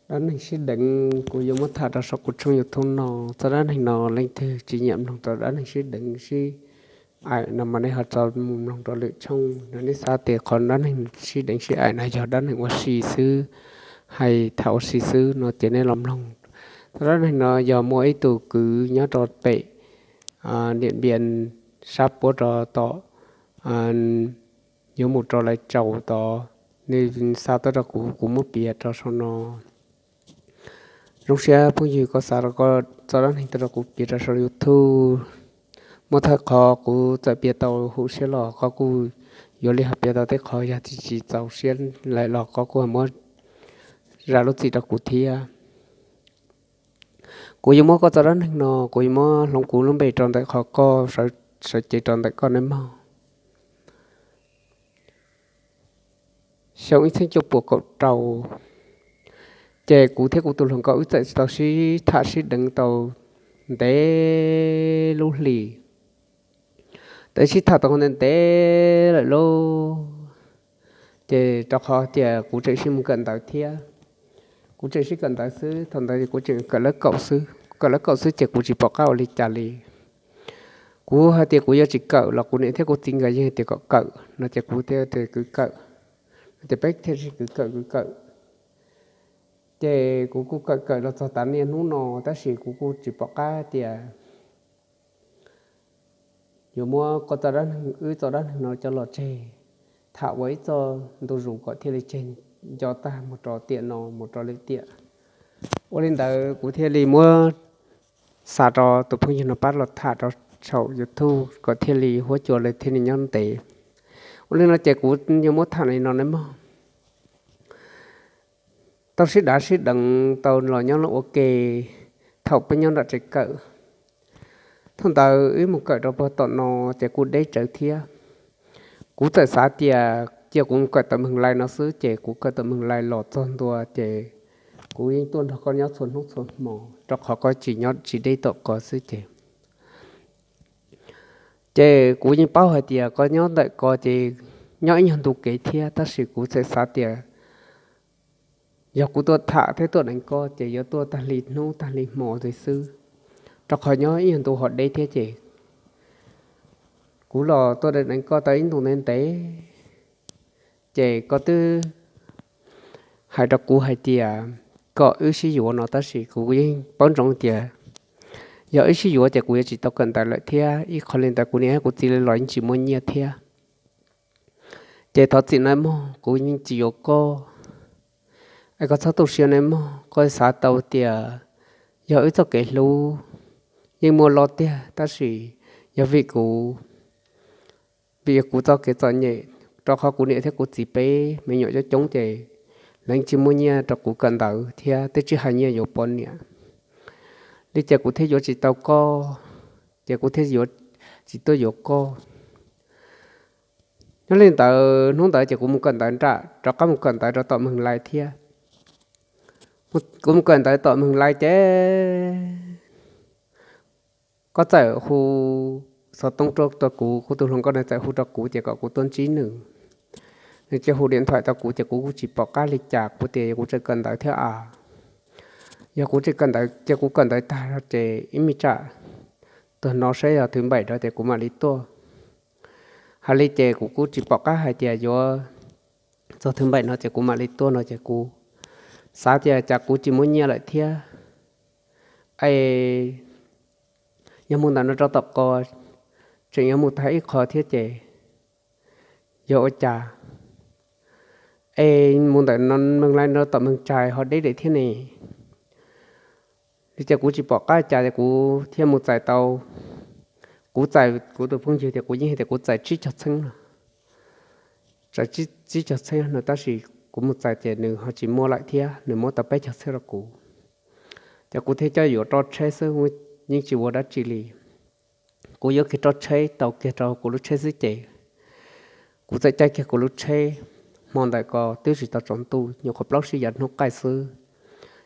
Dab neeg sib deev, kuv yuav muab tham rau saum kuv tshooj YouTube no. Txoj dab neeg no leej twg tsis nyiam mloog rau dab neeg sib deev sib aim no mas nej ho tso mus mloog rau lwm tshooj no. Nej xav tias qhov dab neeg sib deev sib aim no yog dab neeg ua si xwb, hais tham ua si xwb no ces nej los mloog. Txoj dab neeg no yog muaj ib tug kwv nyob rau pem Niam Npias sab puab rau tom yuav mus rau Lais Tsaus tod. Nws xa tuaj rau kuv, kuv muab piav rau saum no. Zoo siab phooj ywg koj xa txoj dab neeg tuaj rau kuv piav rau saum YouTube. Muaj thawj qhov kuv txawm piav tau huv siab los koj kuj yuav li ho piav tau tej qhov yog tsis txaus siab lawm los koj kuj muab zam lub txim rau kuv thiab. Kuv yuav muab koj txoj dab neeg no, kuv yuav muab hloov kuv lub npe rau ntawm qhov koj sawv cev rau ntawm koj nawb mog. Xyoo ib txhiab cuaj puas kaum rau, ces kuv thiab kuv tus hluas nkauj wb txawm tsis tau sib tham sib deev tau ntev lub hlis. Twb sib tham tau ntev ntev lawm lauj, ces rau qhov tias kuv tseem sib mus kawm ntawv thiab. Kuv tseem sib kawm ntawv xwb, thaum ntawd kuv tseem kawm lab kaum xwb, kawm lab kaum xwb ces kuv tsis pom qab ua li cas li. Kuv hais tias kuv yuav tsis kawm los kuv niam thiab kuv txiv nkawd yeej hais tias kom kawm no ces kuv thiaj tias kwv kawm, no ces peb thiaj sib kwv kawm kwv kawm. Ces kuv kuj kawm kawm los txog tav niaj hnub no tab sis kuv kuj tsis pom qab tias yuav muab koj txoj dab neeg, wb txoj dab neeg no coj los tseg, tham ua ib txoj ntu zus kom thiaj li tseg nco tag mus rau tiam no mus rau lwm tiam. Ua li ntawd kuv thiaj li muab xa rau tus phooj ywg no pab los tham rau saum YouTube kom thiaj li huab cua lawv thiaj li nyob ntev. Ua li no ces kuv yuav muab tham li no nawb mog. Tau sib dav sib deev tau los nyob los ua ke thaum peb nyob nram tsev kawm. Thaum ntawd wb mus kawm rau puag tom no ces kuj deb tsawv thiab. Kuv txawm xav tias cia kuv mus kawm tau Meeg Lais no xwb ces kuv kawm tau Meeg Lais los txog ntua ces kuv yeej tuaj nrog koj nyob txhua hnub txhua hmo rau qhov koj tsis nyob tsis deb tom ko xwb ces ces kuv yeej paub hais tias koj nyob ntawm ko ces nyob ib nyuag ntu kev thiab tab sis kuv txawm xav tias yog kuv tuaj tham thiab tuaj deev koj ces yuav tuaj tag li hnub tag li hmo xwb, rau qhov nyob ib nyuag ntu ho deb thiab ces kuv los tuaj deev koj tau ib ntu ntev ntev ces koj twb hais rau kuv hais tias kom wb sib yuav no tab sis kuv yeej paub ntsoov tias yog wb sib yuav ces kuv yuav tsis tau kawm ntawv lawm thiab ib qho li ntawd kuv niam thiab kuv txiv los yeej tsis muaj nyiaj thiab. Ces thov txim nawb mog, kuv yeej tsis yuav koj. Es koj txhob tu siab nawb mog, koj xav tau tias yog wb txoj kev hlub yeej muaj loj tiag tab sis yog vim kuv, vim yog kuv txoj kev txom nyem, rau qhov kuv niam thiab kuv txiv peb me nyuam coob coob ces lawv tsis muaj nyiaj rau kuv kawm ntawv thiab twb tsis hais nyiaj yuav poj niam li ces kuv thiaj yuav tsis tau koj, ces kuv thiaj yuav tsis tuaj yuav koj. Nyob li ntawd hnub ntawd ces kuv mus kawm ntawv nram, rov qab mus kawm ntawv rau tom Meeg Lais thiab. Kuv mus kawm ntawv tom Meeg Lais ces koj txawm hu xov tooj rau kuv, kuv tus hluas nkauj no txawm hu rau kuv ces kom kuv tuaj ntsib nws. Nws cia hu diam nthuam tau kuv ces kuv kuj tsis pom qab li cas, kuv tias yog kuv tseem kawm ntawv thiab as. Yog kuv tseem kawm ntawv ces kuv kawm ntawv tag ces ib me tsam tuag no saib yog thứ bảy no ces kuv mam li tuaj. Hais li ces kuv kuj tsis pom qab hais tias yuav txog thứ bảy no ces kuv mam li tuaj no ces kuv xav tias cas kuv tsis muaj nyiaj lawm thiab. Es yog mus ntawm no rau tom ko tseem yuav mus tag ib qho thiab ces yog ua cas es mus ntawm no Meeg Lais no tom Meeg Tsais ho deb deb thiab ne. Li ces kuv tsis pom qab cas ces kuv thiaj mus txais tau, kuv txais kuv tus phooj ywg tias kuv yeej hais tias kuv txais tsib caug txheeb no, txais tsib caug txheeb no tab sis kuv mus txais ces nws ho tsis muaj lawm thiab, nws muab tau peb caug txheeb rau kuv. Ces kuv thiaj coj yuav roj tsheb xwb, yeej tsis ua dab tsi li. Kuv yuav kiag roj tsheb tau kiag rau kuv lub tsheb xwb ces kuv txawm caij kiag kuv lub tsheb. Hmo ntawd ko twb tsis tau tsaus ntuj, nyuam qhuav plaub sij yav hnub qaij xwb,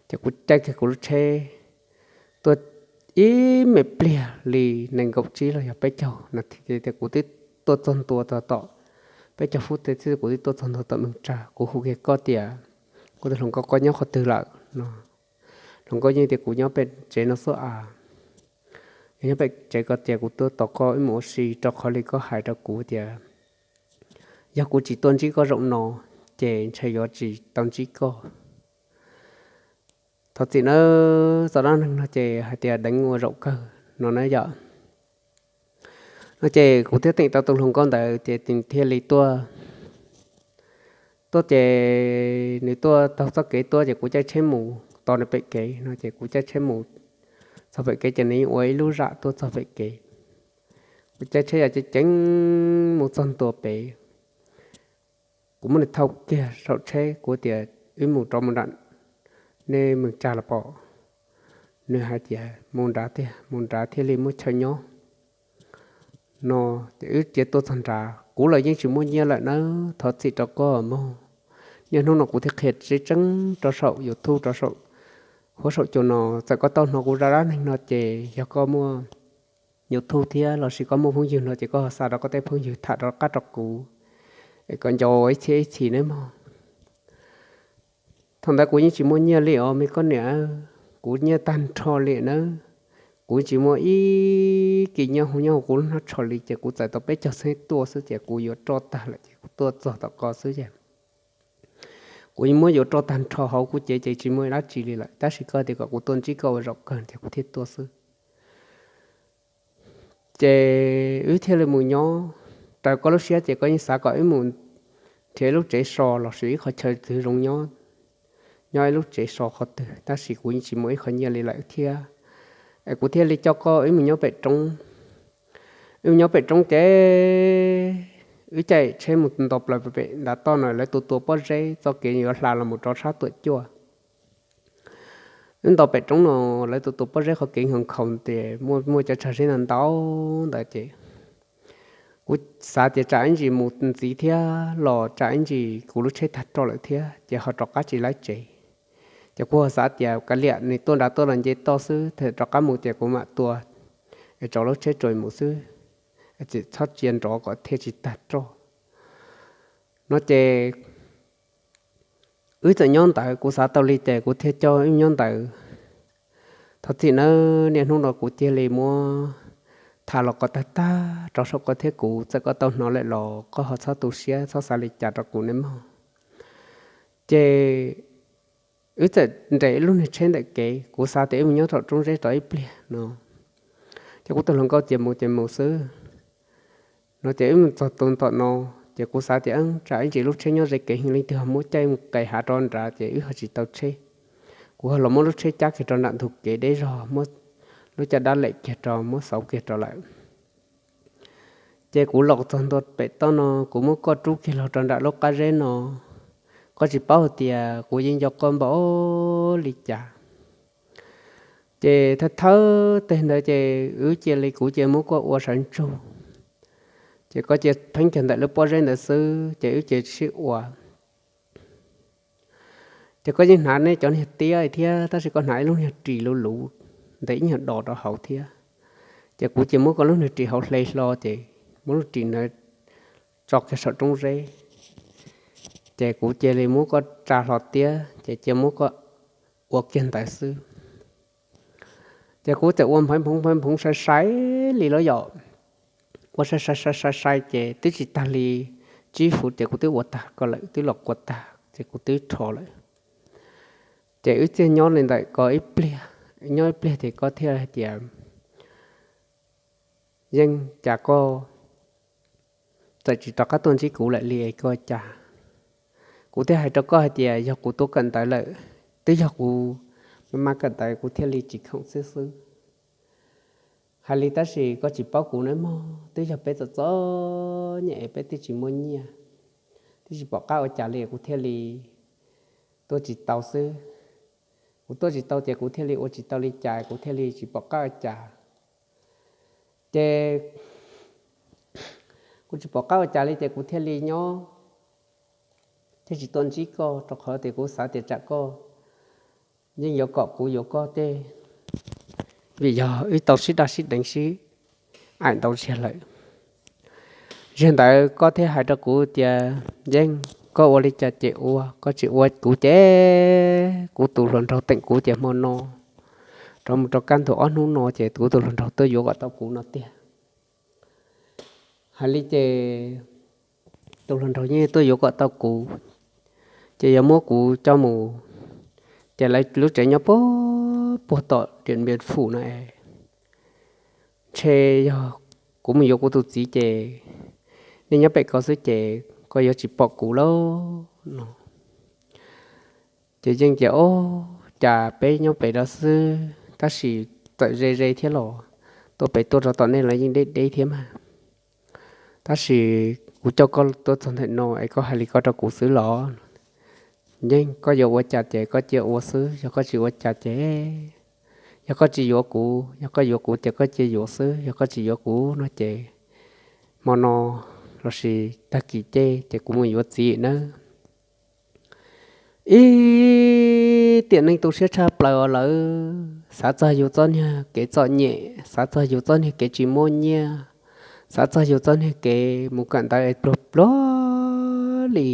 ces kuv caij kiag kuv lub tsheb tuaj ib me pliag li nees nkaum tsib los yog peb caug nas this tias kuv twb tuaj txog ntua txog tom, peb caug fub teb xwb kuv twb tuaj txog ntua tom Meeg Tsais. Kuv hu kiag koj tias, kuv tus hluas nkauj, koj nyob qhov twg lawm? No, hluas nkauj yeej tias kuv nyob pem tsev no xwb as, yog nyob pem tsev ko ces kuv tuaj tos koj wb mus ua si, rau qhov li koj hais rau kuv tias yog kuv tsis tuaj ntsib koj zaum no ces ntshai yuav tsis tau ntsib koj. Thov txim nawb, txoj dab neeg no ces hais tias deev ua zaum kawg no na yom. No ces kuv thiaj teem tau tus hluas nkauj ntawd ces thiaj li tuaj. Tuaj ces nws tuaj taug txoj kev tuaj ces kuv caij tsheb mus tos nws pem kev no ces kuv caij tsheb mus txog pem kev ces nws yeej ua ib lub zam tuaj txog pem kev. Kuv caij tsheb yam ceev ceev mus txog ntua pem, kuv muab nws thau kiag saum tsheb, kuv tias wb mus rov mus nram nej me tsa los pom. Nws hais tias mus nrad tiag, mus nrad thiaj li muaj chaw nyob no. Ces wb cia tuaj txog nrad, kuv los yeej tsis muaj nyiaj lawm nawb, thov txim rau koj mog. Niaj hnub no kuv thiaj qhia tseeb tseeb rau saum YouTube, rau saum huab saum cua no, txawm koj tau hnov kuv zaj dab neeg no ces yog koj muaj YouTube thiab lossis koj muaj phooj ywg no ces koj ho xa rau koj tej phooj ywg tham rov qab rau kuv, es kom nco ib txhia ib txhis nawb mog. Thaum ntawd kuv yeej tsis muaj nyiaj li os me koj niam, kuv nyiaj tag nrho li nawb. Kuv tsis muaj ib kis nyiaj hu nyob hauv kuv lub hnab tsho li ces kuv txais tau peb caug txheeb tuaj xwb ces kuv yuav roj tag lawm ces kuv tuaj txog tom ko xwb ces kuv yeej muab yuav roj tag nrho hauv kuv cev ces tsis muaj dab tsi li lawm, tab sis koj tias kom kuv tuaj ntsib koj ua zaum kawg ces kuv thiaj tuaj xwb. Ces wb thiaj li mus nyob, raws koj lub siab ces koj yeej xav kom wb mus nrhiav ib lub tsev so lossis ib qhov chaw twg zoo nyob, nyob ib lub tsev so qhov twg, tab sis kuv yeej tsis muaj ib qho nyiaj li lawm thiab. Es kuv thiaj li coj koj wb mus nyob pem roob. Wb mus nyob pem roob ces wb caij tsheb mus nto plaws pem ntav toj no lawv tua tua pob zeb, txoj kev yuav hla los mus rov sab Tuam Cuaj. Wb nto pem roob no lawv tua tua pob zeb, qhov kev nkhaus nkhaus ces muaj muaj cov tsag zeb ntau ntau ntawd ces kuv xav tias tsam ib ntsis mus ntxiv thiab los tsam ib ntsis kuv lub tsheb tag roj lawm thiab ces ho rov qab tsis laib tsev. Ces kuv ho xav tias kav liam, nws tuaj nrad tuaj los nce toj xwb, rov qab mus ces kuv mam tua es rau lub tsheb rau mus xwb, txhob cia nrov kom thiaj tsis tag roj no ces wb txawm nyob ntawd, kuv xav tau li ces kuv thiaj coj wb nyob ntawd. Thov txim nawb, niaj hnub no kuv cia li muab tham los kom tag tag rau saum koj thiab kuv, txawm koj tau hnov lawm los koj ho txhob tu siab txhob xav li cas rau kuv nawb mog. Ces wb txawm nres lub niag tsheb ntawm kev, kuv xav tias wb mus nyob rau roob zeb rau ib pliag no. Ces kuv tus hluas nkauj ces mus ces mus xwb no ces wb mus txog tus tom no ces kuv xav tias tsam ib ntsis lub tsheb nyob ze kev heev, leej twg ho muab caij mus qes hav rov nrad ces wb ho tsis tau tsheb. Kuv ho los muab lub tsheb cab kiag rau nram ntug kev deb zog, muab lub caj dab lem kiag rau, muab xauv kiag rau lawm. Ces kuv los txog ntua pem toj no, kuv muab koj rub kiag los rau nram lub qab zeb no. Koj tsis paub hais tias kuv yeej nco koj npaum li cas. Ces thawj thawj teg ntawd ces wb cia li, kuv cia muab koj ua sawv ntsug, ces koj cia pheeb kiag ntawm lub pob zeb ntawd xwb ces wb cia sib ua. Ces koj yeej hnav nej cov niag tiab thiab, tab sis koj hnav ib lub niag ris luv luv ntev ib nyuag dos rau hauv thiab. Ces kuv cia muab koj lub niag ris hauv hle hlo ces muab lub ris ntawd tso kiag saum roob zeb, ces kuv cia li muab koj tsa hlo tiab ces cia muab koj ua kiag ntawd xwb. Ces kuv txawm ua nphaiv nphoov nphaiv nphoov sai sai li los yom. Ua sai sai sai sai sai ces twb tsis tag li tsib fuv ces kuv twb ua tag koj lawm, twb los kua tag ces kuv twb rho lawm. Ces wb thiaj nyob li ntawm ko ib pliag, nyob ib pliag ces koj thiaj hais tias, Yeej, cas koj txawm tsis rov qab tuaj ntsib kuv lawm li, koj cas? Kuv thiaj hais rau koj hais tias yog kuv tuaj kawm ntawv lawm, twb yog kuv maj maj kawm ntawv kuv thiaj li tsis khoom xwb xwb. Hais li tab sis koj tsis paub kuv nawb mog, twb yog peb txom txom nyem peb twb tsis muaj nyiaj, twb tsis pom qab ua cas li kuv thiaj li tuaj tsis tau xwb. Kuv tuaj tsis tau ces kuv thiaj li ua tsis tau li cas, kuv thiaj li tsis pom qab ua cas. Ces kuv tsis pom qab ua cas li ces kuv thiaj li nyob, thiaj tsis tuaj ntsib koj, rau qhov tias kuv xav tias tsam koj yeej yuav kom kuv yuav koj tej, vim yog wb tau sib daj sib deev sib aim ntau zaug lawm. Zaum ntawd koj thiaj hais rau kuv tias, Yeej, Koj ua li cas ces ua, koj tsis ua kuv ces kuv tus hluas nraug teem kuv ces hmo no rov mus rau kaj ntug ob hnub no ces kuv tus hluas nraug tuaj yuav kom tau kuv no tiag. Hais li ces tus hluas nraug yeej tuaj yuav kom tau kuv, ces yuav muab kuv coj mus. Ces lawv lub tsev nyob puag tom Diam Npias Fum no es, ntshe yog kuv mus yuav kuv tus txiv ces nej nyob pem ko xwb ces koj yuav tsis pom kuv lauj no. Ces yeej tias, Ob, cas peb nyob pem rau xwb tab sis txawm ze ze thiab los tuaj pem tuaj rau tom nej los yeej deb deb thiab mas. Tab sis kuv coj koj tuaj txog ntawm no es koj hais li koj rau kuv xwb los? Yeej, koj yuav ua cas ces koj cia ua xwb, yog koj tsis ua cas ces, yog koj tsis yuav kuv, yog koj yuav kuv ces koj cia yuav xwb, yog koj tsis yuav kuv no ces hmo no lossis tag kis ces ces kuv mus yuav txiv nawb. Ib tiam neeg tu siab tshaj plaws os lawv, xav txog yus txoj niag kev txom nyem, xav txog yus txoj niag kev tsis muaj nyiaj, xav txog yus txoj niag kev mus kawm ntawv es pluag pluag li,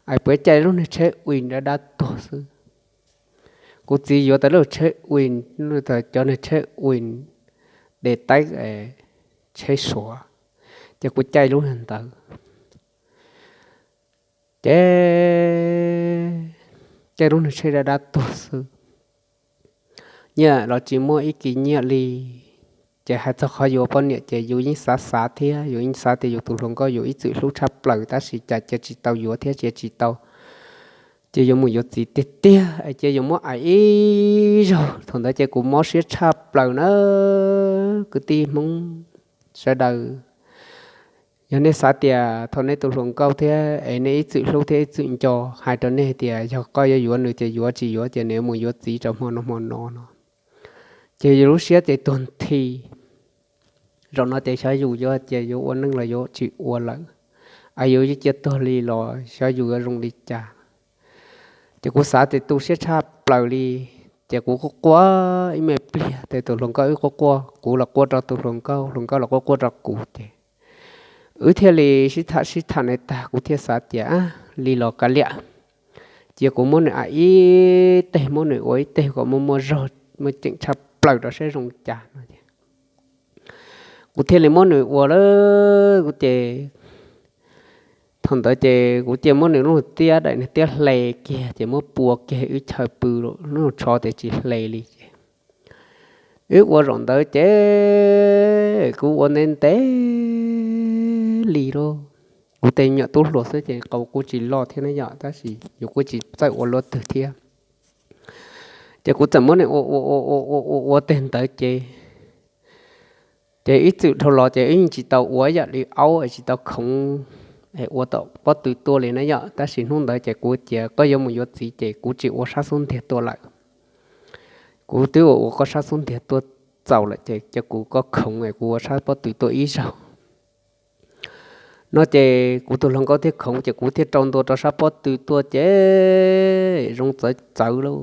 es puav cai lub niag tsheb uis dab dab tuag xwb. Kuv txiv yuav tas lub tsheb uis, cov niag tsheb uis de taib, tsheb suav, ces kuv caij lub niag ntawd ces caij lub niag tsheb dab dab tuag xwb. Nyiaj los tsis muaj ib kis nyiaj li. Ces hais txog qhov yuav poj niam ces yus yeej xav xav thiab, yus yeej xav tias yus tus hluas nkauj yus ib txwm hlub tshaj plaws tab sis cas cia tsis tau yuav thiab cia tsis tau. Ces yuav mus yuav txiv tiag tiag es cia yuav muab ais ib zaug. Thaum ntawd ces kuv mob siab tshaj plaws na kwv tij Hmoob sawv daws. Yog nej xav tias thaum nej tus hluas nkauj thiab es nej ib txwm hlub thiab ib txwm nco hais rau nej tias yog koj yuav yuav nws ces yuav, tsis yuav ces nws yuav mus yuav txiv rau hmo no hmo no no, ces yus lub siab ces tuag nthi. Zaum no ces xyov yus yuav cia yuav ua neej los yuav tsis ua lawm, es yus yeej cia tuag li los xyov yus yuav zoo li cas. Ces kuv xav tias tu siab tshaj plaws li, ces kuv quaj quaj ib me pliag ces tus hluas nkauj wb quaj quaj, kuv los quaj rau tus hluas nkauj, hluas nkauj los quaj quaj rau kuv ces wb thiaj li sib tham sib tham ne tag kuv thiaj xav tias li los kav liam, cia kuv muab nws ais ib teg, muab nws ua ib teg kom muaj muaj zog muaj ceem tshaj plaws rau saib zoo cas no. Kuv thiaj li muab nws ua lawm kuv ces thaum ntawd ces kuv cia muab nws lub tiab daim niag tiab hle kiag ces muab pua kiag wb chaw pw, lub tsho ces tsis hle li ces wb ua zaum ntawd ces kuv ua ntev ntev li lauj. Kuv tej me nyuam tub hluas xwb ces qau kuj tsis loj thiab na yom, tab sis yus kuj tsis txawj ua luaj twg thiab. Ces kuv txawm muab nws ua ua ua ua ua ua teg ntawd ces, ces ib txwm dhau los ces wb yeej tsis tau ua ib yam li aub es tsis tau khoov es ua tom pob tw tuaj li na yom, tab sis hnub ntawd ces kuv tias koj yuav mus yuav txiv ces kuv tsis ua sab xub ntiag tuaj lawm. Kuv twb ua ua koj sab xub ntiag tuaj txaus lawm ces cia kuv koj khoov es kuv ua sab pob tw tuaj ib zaug no ces kuv tus hluas nkauj thiaj khoov ces kuv thiaj rau ntua rau sab pob tw tuaj ces zoo txawv txawv lauj.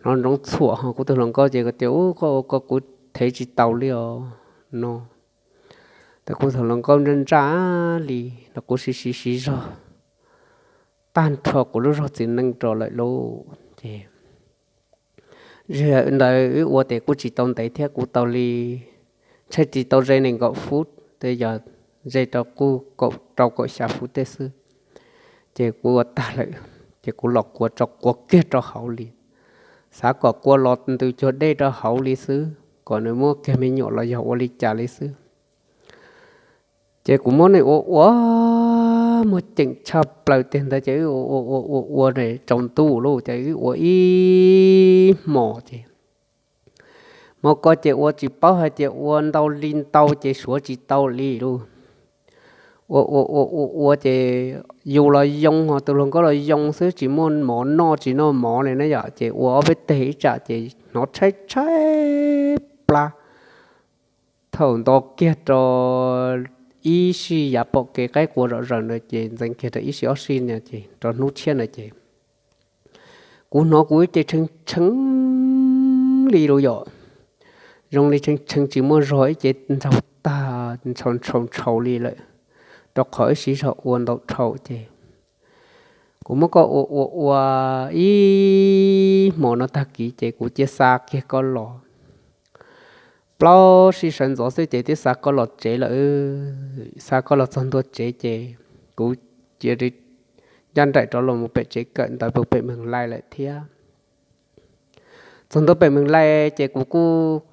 Hnov ntsoov txhuam ho kuv tus hluas nkauj ces tias, Ub, koj ua ko kuv thev tsis taus li os no. Tab kuv tus hluas nkauj ntsaj ntsaj li no kuv siv siv siv zog tag nrho kuv lub zog txiv neej rau lawm lauj ces ntawd wb ua tes kuj tsis tau ntev thiab, kuv tau li, ntshe tsis tau ze nees nkaum fub tej, yog ze rau kuj kaum rau kaum xya fub tej xwb. Ces kuv ua tag lawm ces kuv los kuav tso kuav kiag rau hauv li, xav kom kua los ntws cuag dej rau hauv li xwb, kom nws muaj kiag me nyuam los yog ua li cas li xwb. Ces kuv muab nws ua ua muaj ceem tshaj plaws tiag ntawd ces wb ua ua ua ua ua tsaus ntuj lauj ces wb ua ib hmos ces hmo ko ces ua tsis paub hais tias ua ntau li ntau ces suav tsis tau li lauj. Ua ua ua ua ua ces yus los yoo ho tus hluas nkauj los yoo xwb, tsis muaj mov noj tsis noj mov li na yom, ces ua ob peb teg ib tsam ces hnov tshaib tshaib plab. Thaum nto kiag rau ib sij yav pom kev qaib qua zom zaws ntawd ces ntxeev kiag rau ib sij ob sij no ces rau hnub tshiab ntawd ces kuv hnov kuv ib ce tshee tshee li lauj yom, zoo li tshee tshee tsis muaj zog ib ce ntsaug tag ntshau ntshau ntshau li lawm, rau qhov wb siv zog ua ntau dhau ces Kuv muab koj ua ua ua ib hmo no tag kis ces kuv cia li xa kiag koj los. Plaub sij sawv ntxov xwb ces twb xa koj los tsev lawm. Xa koj los txog ntua tsev ces kuv cia li ncaj nraim rov los mus pem tsev kawm ntawv pem Mees Lais lawm thiab. Txog ntua pem Mees Lais ces kuv kuj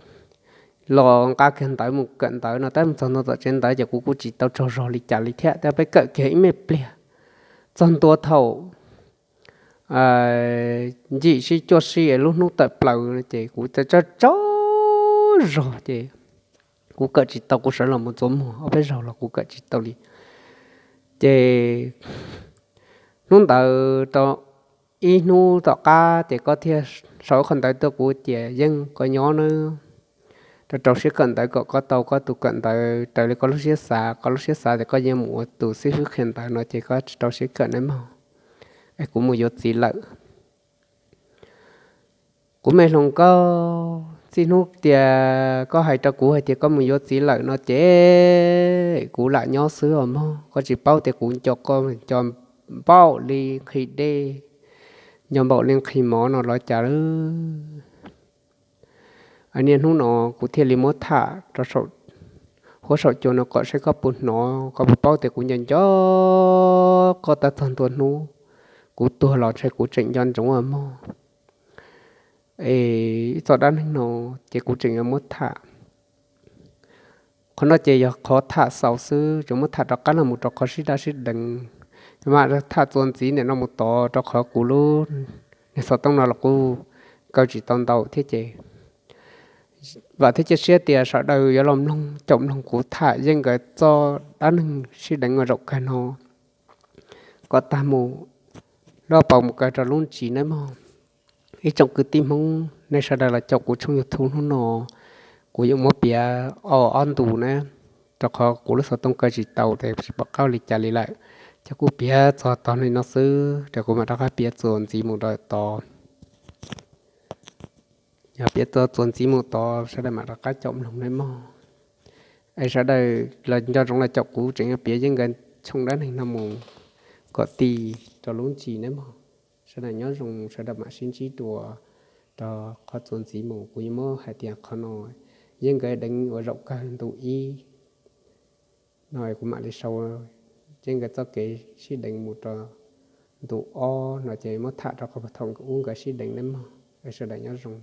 los nqa kiag ntawv mus kawm ntawv no, tab sis txog ntua tom tsev ntawv ces kuv kuj tsis tau tsaug zog li cas li thiab, tab sis peb kawm kiag ib me pliag. Txog ntua thaum ncim sij cuaj sij es lub hnub tawm plaws no ces kuv tsaug tsaug zog ces kuv kawm tsis tau, kuv sawv los mus ntxuav muag ob peb zaug los kuv kawm tsis tau li. Ces hnub ntawd tau ib hnub tom qab ces koj thiaj sau ib qho ntawv tuaj kuv tias, Yeej, koj nyob nawb, rau rau siab kawm ntawv kom koj tau koj tus kawm ntawv raws li koj lub siab xav, koj lub siab xav tias koj yuav mus ua tus xib fwb qhia ntawv no ces koj rau siab kawm nawb mog, es kuv mus yuav txiv lawm. Kuv me hluas nkauj, txij hnub tias koj hais rau kuv hais tias koj mus yuav txiv lawm no ces kuv lam nyob xwb os mog, koj tsis paub tias kuv nco koj nco npaum li nqhis dej, nco npaum li nqhis mov no los cas lawm. Niaj hnub no kuv thiaj li muab tham rau saum huab saum cua no kom saib koj puas hnov, koj puas paub tias kuv nco nco koj tab txog ntua hnub kuv tuag los ntshe kuv tseem nco ntsoov os mog. Es ib txoj dab neeg no ces kuv tseem yuav muab tham. Qhov no ces yog qhov tham xaus xwb, tsuas muab tham rov qab los mus rau qhov sib daj sib deev. Yog mam tham txuas ntxiv ntawm no mus tod rau qhov kuv lub niag xov tooj no los kuj kaw tsis tau ntau thiab ces vam thiab cia siab tias sawv daws yuav los mloog caum mloog kuv tham Yeej nkawd txoj dab neeg sib deev uas zaum kawg no kom tag mus, loj pauv mus kawg rau lub ntsis nawb mog. Ib tsoom kwv tij Hmoob, nej sawv daws los caum kuv tshooj YouTube hnub no, kuv yuav muab piav ob ntu na, rau qhov kuv lub xov tooj kaw tsis tau ces tsis pom qab li cas li lawm. Ces kuv piav txog tog li no xwb, ces kuv mam rov qab piav txuas ntxiv mus rau tod. Yog piav txog txuas ntxiv mus tod sawv daws mam rov qab caum mloog nawb mog. Es sawv daws los nco ntsoov los caum kuv tseem yuav piav Yeej nkawd tshooj dab neeg no mus kom tag rau lub ntsis nawb mog. Sawv daws nyob zoo, sawv daws mam sib ntsib dua rau qhov txuas ntxiv mus. Kuv yuav muab hais tias qhov no Yeej nkawd deev uas zaum kawg ntu ib no kuv mam li sau Yeej nkawd txoj kev sib deev mus rau ntu ob no ces muab tham rau qhov thaum ub nkawd sib deev nawb mog. Sawv daws nyob zoo.